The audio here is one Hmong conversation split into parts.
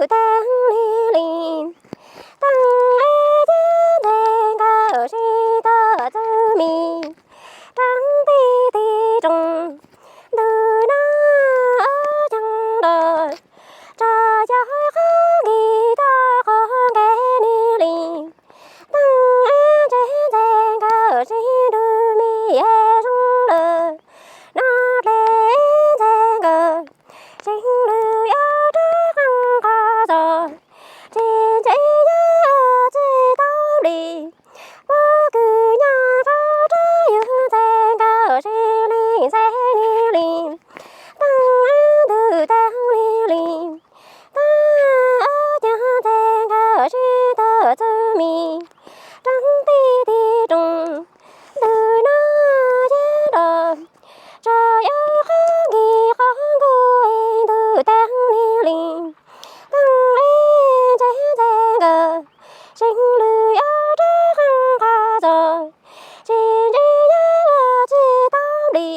tus tag li li, teeb ib ceg ntxhais nkawd sib tawm txwv mis, roob tij tig roos, ntws nab ceeb nrog, tso cov qab nkig toj qab nkev li li, teeb ib ceg ntxhais nkawd sib nrug mis es zoo lawm, no dlej ib ntxhais nkawd sib nrug yuav rov qab qhov txos, tsis ntse yog tsis tau li, pob kws nyob rau rau yus ntxhais nkawd sib li ntxhais li li, teeb ib ntws tag li li, teeb ib ceg ntxhais nkawd sib tawm txwv mis, roob tij tig roos, ntws nab ceeb nrog, tso cov qab nkig qhov nkuj es ntws tag li li, teeb ib ceg ntxhais nkawd sib nrug yuav rov qab qhov txos, tsis ntse yog tsis tau li,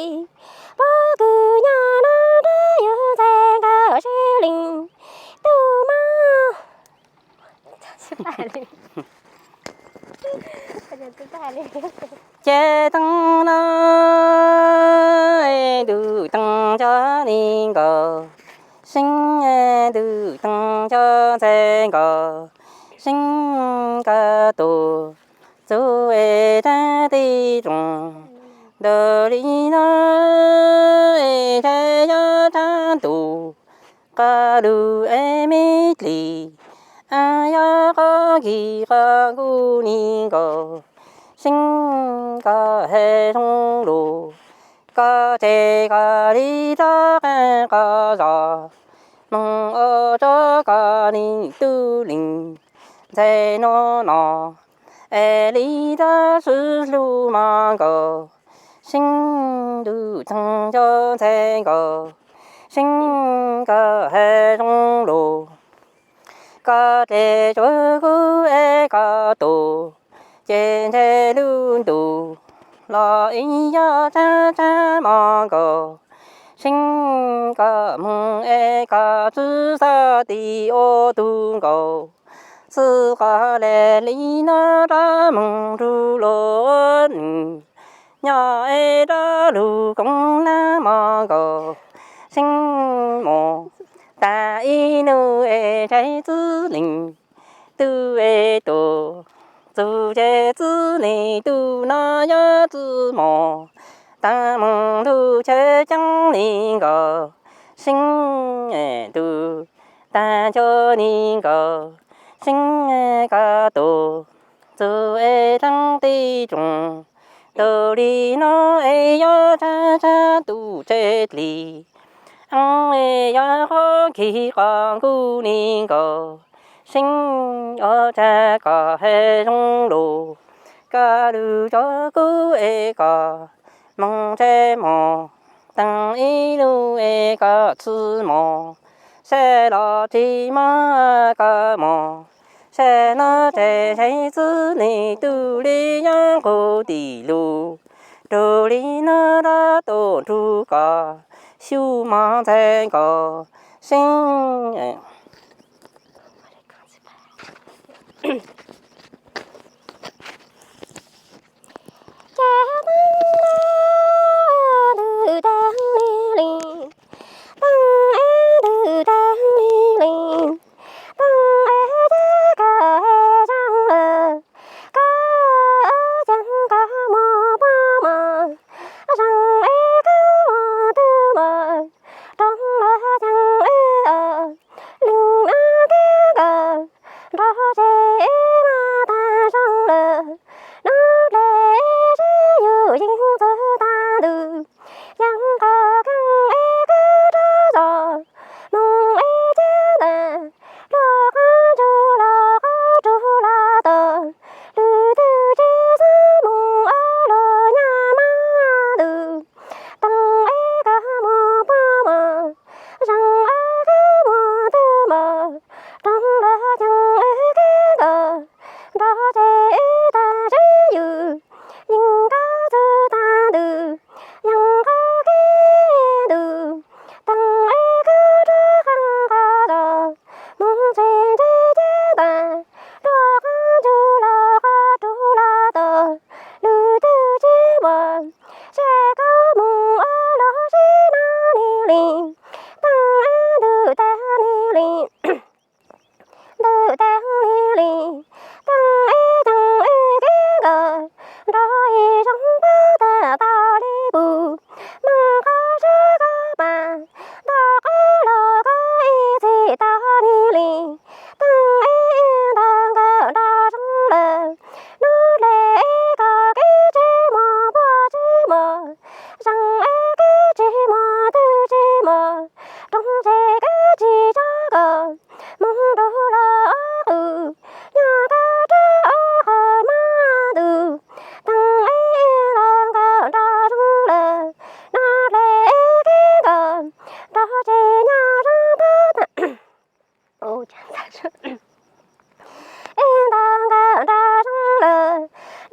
pob kws nyob no rau yus ntxhais nkawd sib li, tus mab ces teeb no, ntuj teeb cov li nkaus, seeb ntuj teeb cov ntxhais nkaus, seeb koj tus txuj es rab tij roos, ntawm li no es rab yob rab ntuj, qab lug es me dlis, yog qab nkig qab nkuj li nkaus, seeb koj hais zoo lus, koj tseg koj li rov qab qhov zos, moog ua rua koj li tub li ntxhais no no, es li rab swv hlub mog nkaus, seeb ntuj teeb cov ntxhais nkaus, seeb koj hais zoo lus, koj dlej rua kuv es koj tus, ces nthe lub ntuj los ib yog rab rab mog nkaus, seeb koj moog es koj tsi xav tig ua tug nkaus, xwb koj le li no rov moog nrug luag nws, nyob es rov lug koom lab mog nkaus, seeb mus tag ib nub es txais txiv neej, tub es tus txug ces txiv neej tub no yog txiv mos, tag moog ntuj chaw caaj li nkaus, seeb ntuj tag chaw li nkaus, seeb koj tus txuj es rab tij roos, ntawm li no es yog rab rab ntuj tseg dlis, es yog qab nkig qab nkuj li nkaus, seeb ua rua koj hais zoo lus, koj lug rua kuv es koj moog tseg mog, taag ib nub es koj tsi mog, sab los tsi mog koj mog, sab no tseg txiv neej tub li yog nqug tim lug, rua li no rov tuaj nrug koj xyuv mog ntxhais nkaus, seeb ces teeb ntug teeb li li, teeb ntug teeb li li, teeb es ces koj zoo lawm, koj ceeb koj mog pog mog, zoo es koj mog tub mog, roob los ceeb es li Ib nta nkawm nrog zoo lawm,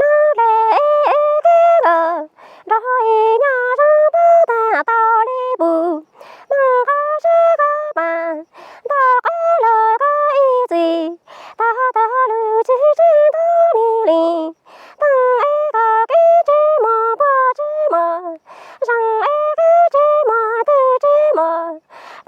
no dlej ib kib nkawm, nrog ib nyuag zoo pab tag tau li pum, meej qab sab qab pas, ntau qab lawm qab ib txhis, tag tag lwm tsis tseem ntau li li. Teej ib koj kib tsis muaj puag tsis muaj, zeej ib kib tsis muaj twg tsis muaj,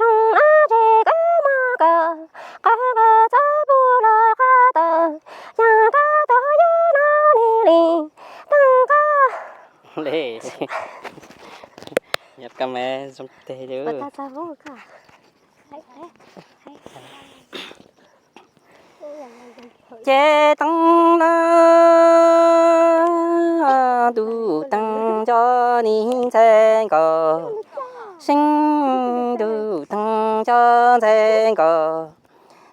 rooj ab tsis kib muaj koj, qhov nkawd txawb pub lawm qhov tod, yog qab tod yuav no li li. Teej koj Ces teeb no, ntuj teeb nco nis ntxhais nkawd, seeb, ntuj teeb nco ntxhais nkawd,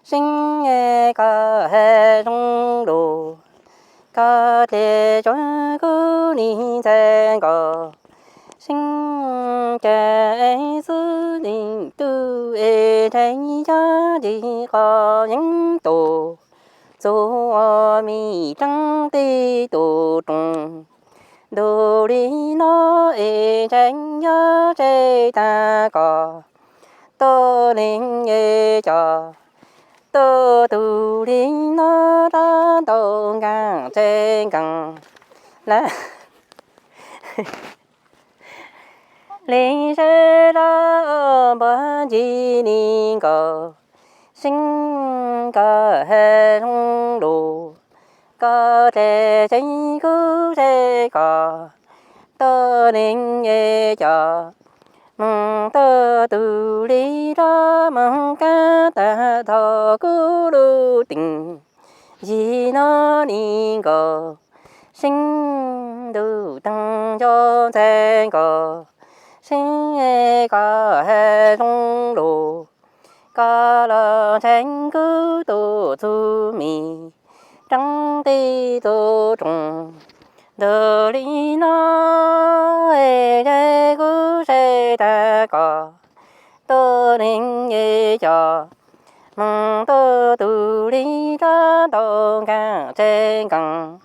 seeb, koj hais zoo lus, koj dlej tsuag kub nis ntxhais nkawd, seeb, cas xwb nim tub es ntshai nyob ntsis qhov yeeb tus, txuas ua mi teeb tib tug rooj. Ntuj li no es ntshai nyob tseg tag koj, tuaj neeg es cov, tuaj tus li no rov ntau nkees tseg nkees lawm. Li seb rov npog ncig li nkaus, seeb, koj hais zoo lus, koj dlej tseem kub tseg koj, tuaj neeg es cov, moog tuaj tus li rov moog kab tag thaum kuv lub teem. Ncig no li nkaus, seeb, ntuj teeb nco ntxhais nkawd, seeb, koj hais zoo lus, koj los ntshai kuv tuaj txug mi teeb tib tug rooj. Ntuj li no es ntshai kuv tseg tag koj, tuaj neeg es cov, moog tuaj tus li rov ntau nkees tseg nkees,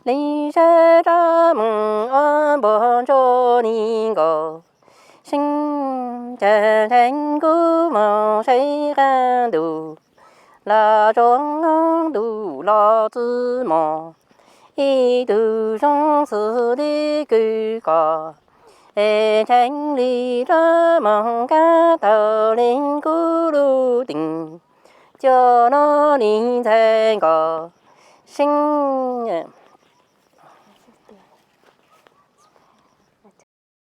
li seb rov moog ua npog ntsuag li nkaus, seeb, cas ntshai kuv moog saib qab ntuj, los tsuas ntuj los txwb mos, ib tug zoo xws li kws koj, es ntshai li rov moog kab tau li kuv lub teem. Cov no li ntxhais nkawd, seeb,